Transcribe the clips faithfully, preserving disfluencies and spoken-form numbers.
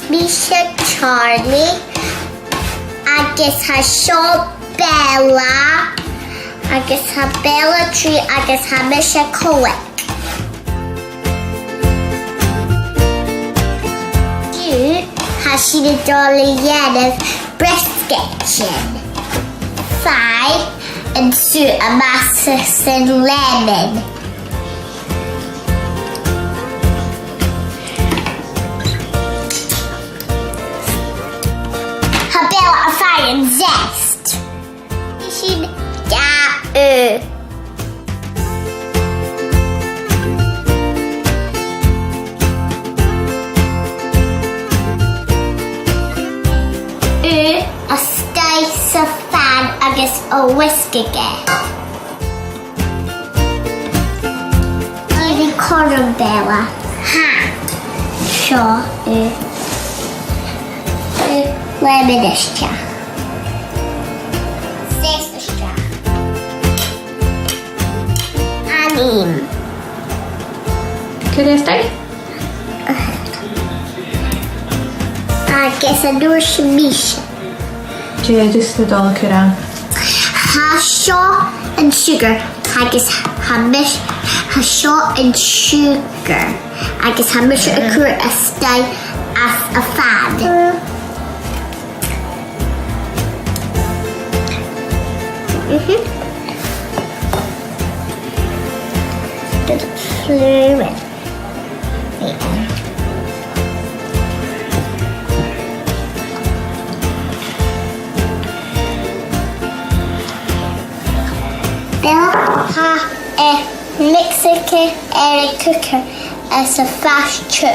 Mise Charlie, agus tha seo Bella, agus tha Bella trì, agus tha mise còig. An-diugh, tha sinn a' dol a dhèanamh briosgaidean. Faigh an sùgh a-mach às an lemon. Tha Bella a' faighinn zest. Sin dà ugh. Ugh a-staigh sa phan agus a' whisk e. Dìreach cothrom, Bella. Tha. Seo, eh, eh, lemon a-steach. Zest a-steach. An ìm. Cuir e a-staigh. Agus an uair sin mise. Dè tha thu a' dol a chur ann? Tha seo an siùcar, agus tha mis-, tha seo an siùcar, agus tha mise a' cur a-staigh às a' phan. Mhm. Bit of fluid. Bella, tha e mixte air a' chùcar anns a' phàirt seo.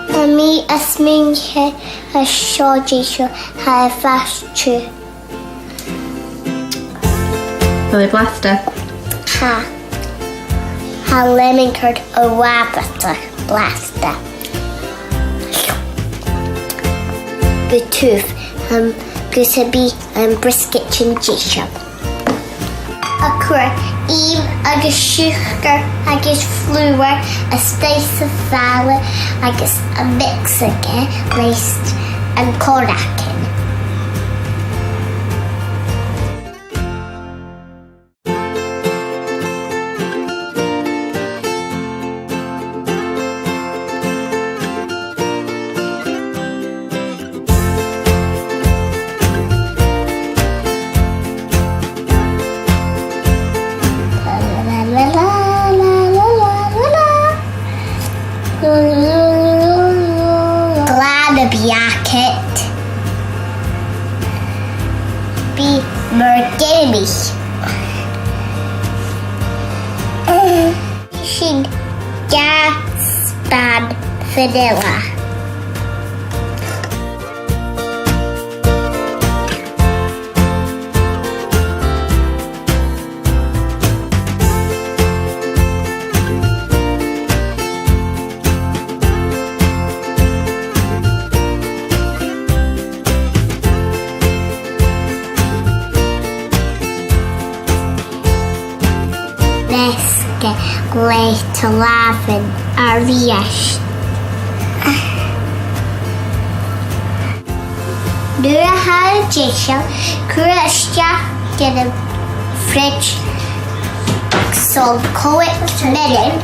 Tha mi a' smaoineachadh gu bheil seo deiseil, tha e a' fàs tiugh. A bheil e blasta? Tha. Tha lemon curd uabhasach blasta. Gu tough, um, gus am bi am briosgaidean deiseil. A' cur ìm agus siùcar agus flùr a-staigh sa phàna agus a' mhixeadh e leis an corragan. Glè mhath, a Bheathag. Bi mar gheamhraidh. Sin dà spàin vanilla. Measg e glè thalmhainn a-rithist. Nuair a tha e deiseil, cuir e a-steach dhan fridge son còig mionaidean.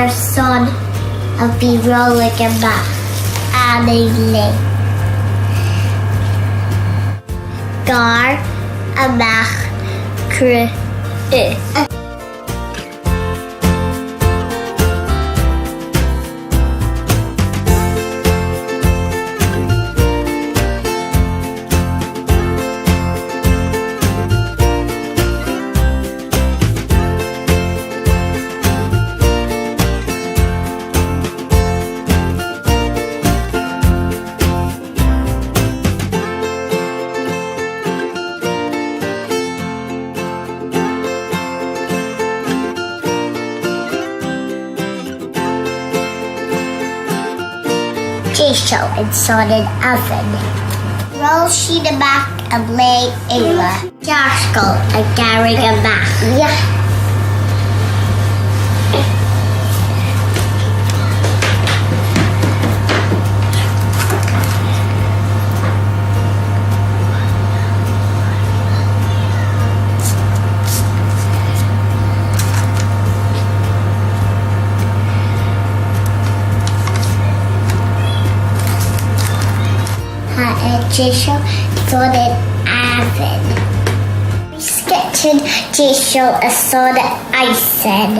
Airson a bhith a' roiligeadh a-mach ann an leth. Gearr a-mach cruth. Deiseil airson an oven. Roll sinn a-mach An leth-uile. Cearcall a' gearradh a-mach. Yeah. Tha e deiseil airson an àmhainn. Sgiotaidhean deiseil airson an àmhainn.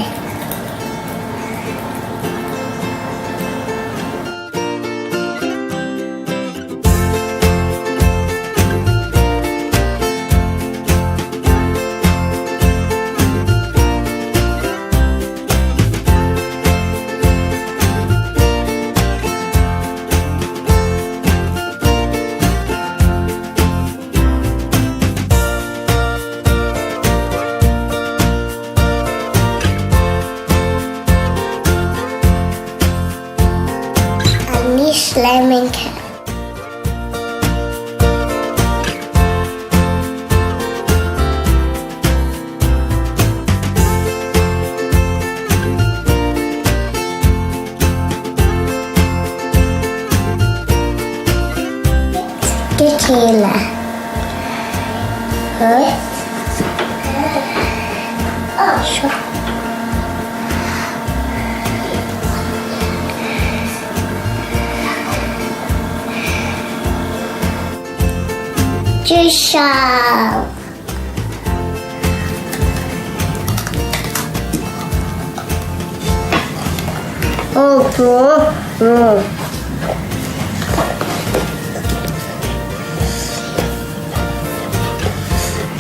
A-nis leamannan. Gu cèile. Right. Seo. Deiseil. Oh, oh, oh.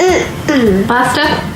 Mm-mm. Pasta?